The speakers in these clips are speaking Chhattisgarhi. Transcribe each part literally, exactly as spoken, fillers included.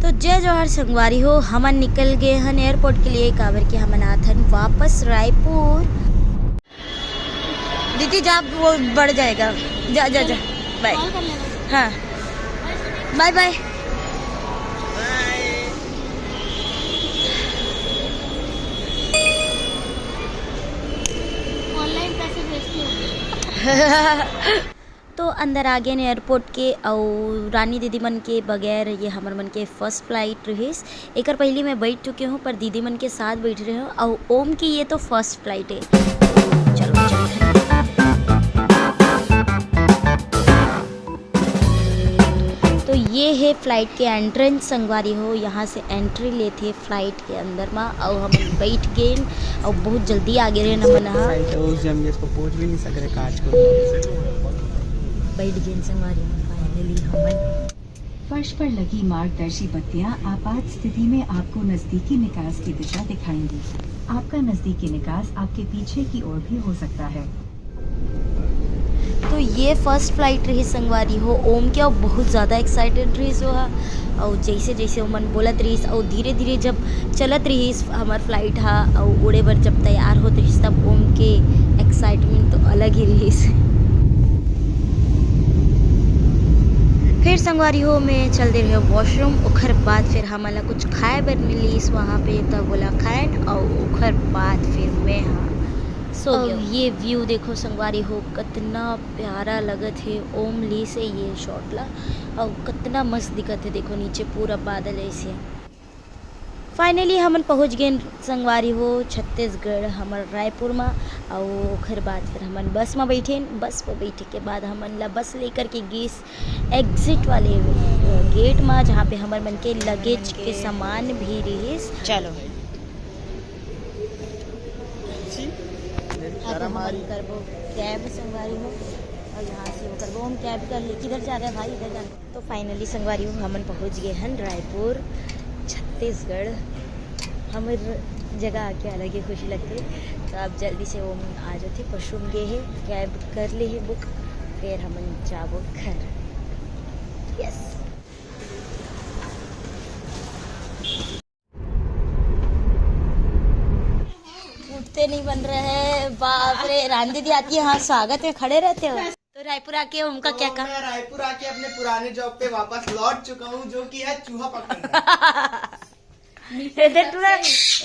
तो जय जोहार संगवारी हो, हमन निकल गए हन एयरपोर्ट के लिए, काबर के हमन आत हन वापस रायपुर। दीदी जा, वो बढ़ जाएगा। जा जा जा, बाय। हाँ, बाय बाय। ऑनलाइन पैसे भेजती हूँ। तो अंदर आ गए एयरपोर्ट के, अउ रानी दीदी मन के बगैर ये हमर मन के फर्स्ट फ्लाइट रहिस। एकर पहली मैं बैठ चुके हूँ, पर दीदी मन के साथ बैठ रहे हूँ, अउ ओम की ये तो फर्स्ट फ्लाइट है। चलो, चलते हैं। तो ये है फ्लाइट के एंट्रेंस संगवारी हो, यहाँ से एंट्री लेथे फ्लाइट के अंदर मा, अउ हम बैठ गेन, अउ बहुत जल्दी आगे रहे हमन हा। साइड उस जम जिसको पहुंच भी नहीं सक रहे कांच को। बैठ गेन संगवारी हो, फाइनली हमन। फर्श पर लगी मार्गदर्शी बत्तियां आपात स्थिति में आपको नजदीकी निकास की दिशा दिखाएंगी। आपका नजदीकी निकास आपके पीछे की ओर भी हो सकता है। तो ये फर्स्ट फ्लाइट रहिस संगवारी हो ओम के, अउ बहुत ज़्यादा एक्साइटेड रहिस वो हा। अउ जैसे जैसे ओमन बोलत रहिस, अउ धीरे धीरे जब चलत रहिस हमर फ्लाइट हा, अउ उड़े बर जब तैयार होत रहिस, तब ओम के एक्साइटमेंट तो अलग ही रहिस। फिर संगवारी हो, मैं चल दे रहे वॉशरूम, ओखर बाद फिर हमन ला कुछ खाए बर मिलिस वहाँ पे, तब बोला खाएन, अउ ओखर बाद फिर मैं हा सो अउ गयो। ये व्यू देखो संगवारी हो, कतना प्यारा लगत हे ओम ली से ये शॉट ला, अउ कतना मस्त दिखत हे। देखो नीचे पूरा बादल ऐसे। फाइनली हमन पहुँच गए संगवारी हो छत्तीसगढ़, हमर रायपुर मा। अउ ओखर बाद फिर हमन बस मा बैठेन। बस मा बैठे के बाद हमन ला बस लेकर के गिस एग्जिट वाले गेट मा, जहाँ पे हमर मन के लगेज के सामान भी रहिस। चलो। अभी हमन करबो कैब संगवारी हो, अउ यहाँ से वो करबो। हम कैब कर ले, किधर जा रहे हैं भाई? इधर जाना। तो फाइनली संगवारी हो, हमन पहुँच गए हन रायपुर, छत्तीसगढ़। हमर जगह आके अलग ही खुशी लगथे। तो अब जल्दी से वो आ जाथे, वॉशरूम गए हे, कैब कर ले हे बुक, फिर हमन जाबो घर। यस। उठते नहीं बन रहे हैं। बाप रे, रानी दीदी आती है, हाँ, स्वागत में खड़े रहते हो। तो रायपुर आके उनका क्या तो कहा? मैं रायपुर आके अपने पुराने जॉब पे वापस लौट चुका हूँ, जो कि है चूहा पकड़ना। इधर टूरा,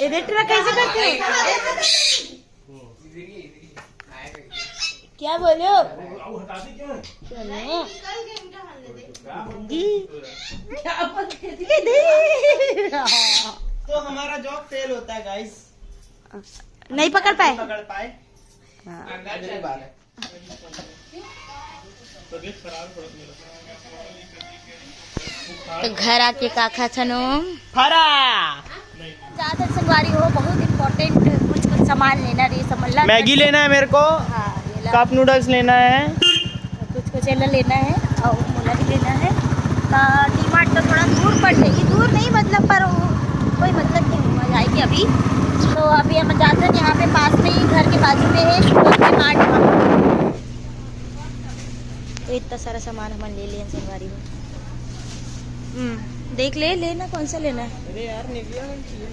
इधर टूरा कैसे करते हो? क्या बोलो? चलो। दी। ये दे। तो हमारा जॉब फेल होता है गाइस। नहीं पकड़ पाए। पकड़ पाए। हाँ। अगली बार। तो घर आके का खाथन ओम? फरा। जात हन संगवारी हो, बहुत इंपॉर्टेंट कुछ कुछ सामान लेना रहिस, समझ ला। मैगी लेना है मेरे को। हाँ, ये ला। कप नूडल्स लेना है। कुछ कुछ एला लेना है अउ मोला भी लेना है। तो डीमार्ट तो थोड़ा दूर पड़ जाएगी, दूर नहीं मतलब, पर वो कोई मतलब नहीं हुआ जाएगी अभी। तो अभी हम जाते हैं यहाँ पे पास में ही, घर के बाजू में है डीमार्ट। तो इतना सारा सामान हमन ले लेन संगवारी हो। हम्म, देख ले, लेना कौन सा लेना है। अरे यार, निविया चाहिए।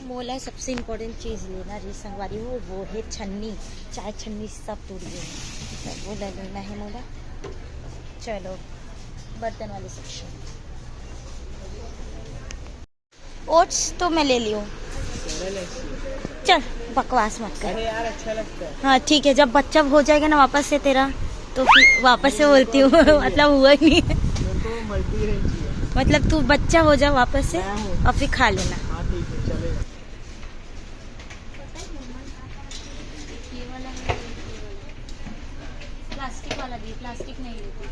मोला सबसे इम्पोर्टेंट चीज़ लेना रहिस संगवारी हो, वो है छन्नी। चाय छन्नी सब टूट गए हैं, तो वो ले लेना है मोला। चलो, बर्तन वाले सेक्शन। ओट्स तो मैं ले लियो। चल, बकवास मत कर। अरे यार, अच्छा लगता है। हाँ ठीक है, जब बच्चा हो जाएगा ना वापस से तेरा, तो फिर वापस से बोलती हूँ। मतलब हुआ ही नहीं है। मेरे को मल्टी रेंज चाहिए। मतलब तू बच्चा हो जा वापस से, मैं हूँ। और फिर खा लेना। हाँ ठीक है, चलेगा। प्लास्टिक वाला भी, प्लास्टिक नहीं लेते।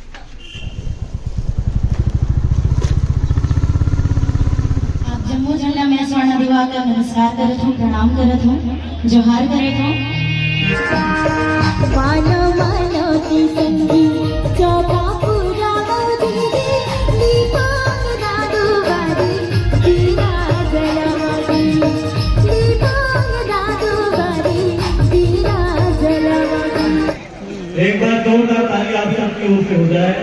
आप जम्मो झन ला मैं स्वर्णा दिवाकर नमस्कार करत हूँ, प्रणाम करत हूँ, जोहार करत हूँ। मानो मानो की संगी चौका पूरा मोदी रे, दीपान दादू बारी दीना जलवा दी। एक बार जोरदार ताली आप सबकी ओर से हो जाए।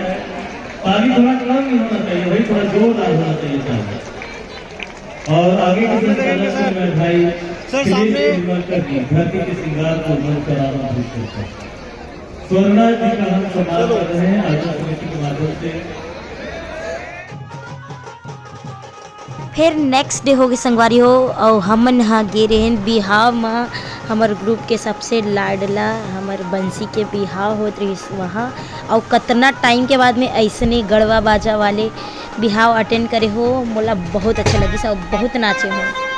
ताली थोड़ा कम नहीं होना चाहिए भाई, थोड़ा जोरदार होना चाहिए। और आगे के संचालन से मैं भाई सर, सामने धरती के श्रृंगार को मंच पर आमंत्रित करता हूँ। स्वर्णा जी का हम सम्मान कर रहे हैं आयोजन समिति के माध्यम से। फिर नेक्स्ट डे होगे संगवारी हो, अउ हमन ह गे रहेन बिहाव म। हमर ग्रुप के सबसे लाडला हमर बंसी के बिहाव होत रहिस वहाँ, अउ कतना टाइम के बाद में अइसने गड़वा बाजा वाले बिहाव अटेंड करे हो। मोला बहुत अच्छा लगिस अउ बहुत नाचे हो।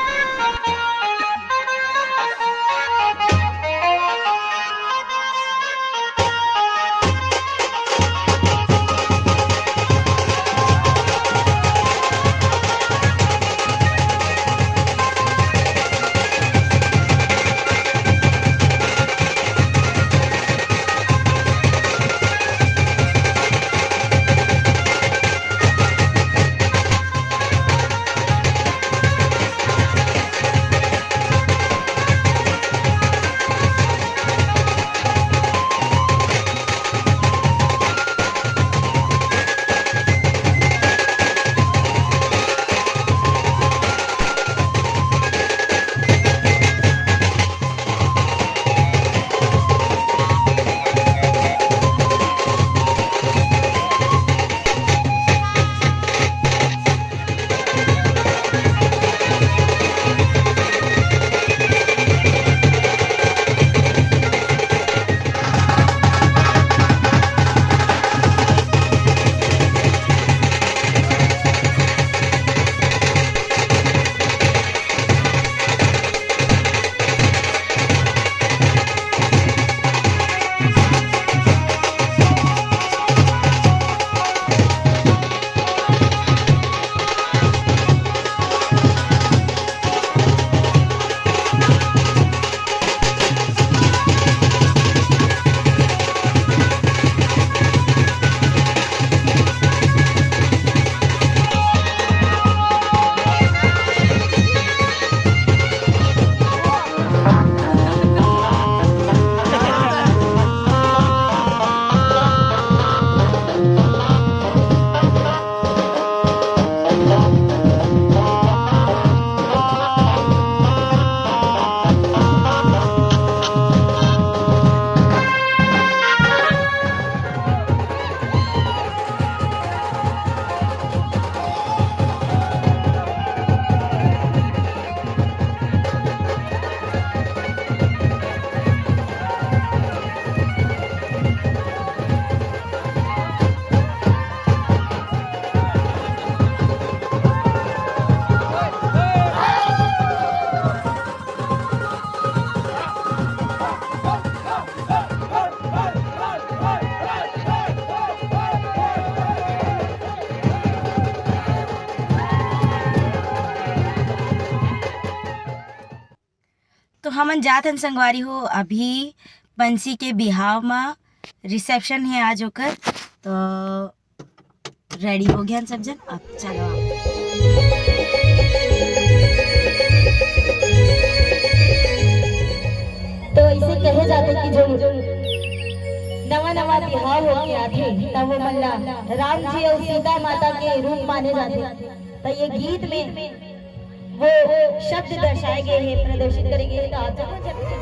तो हमन जात हन संगवारी हो, अभी बंसी के बिहाव म रिसेप्शन हे आज ओकर। तो रेडी हो गया सब जन, अब चलो। तो ऐसे कहे जाते कि जो नवा नवा बिहाव होके आथे, तब वो मन ला राम जी और सीता माता के रूप माने जाथे। तो ये गीत में वो शब्द दर्शाए गए हैं, प्रदर्शित करे गए हैं। तो आप जरूर जरूर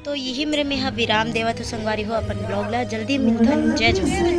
तो यही मेरे में हा विराम देवत हो संगवारी हो अपन ब्लॉग ला। जल्दी मिलथन। जय जोहार।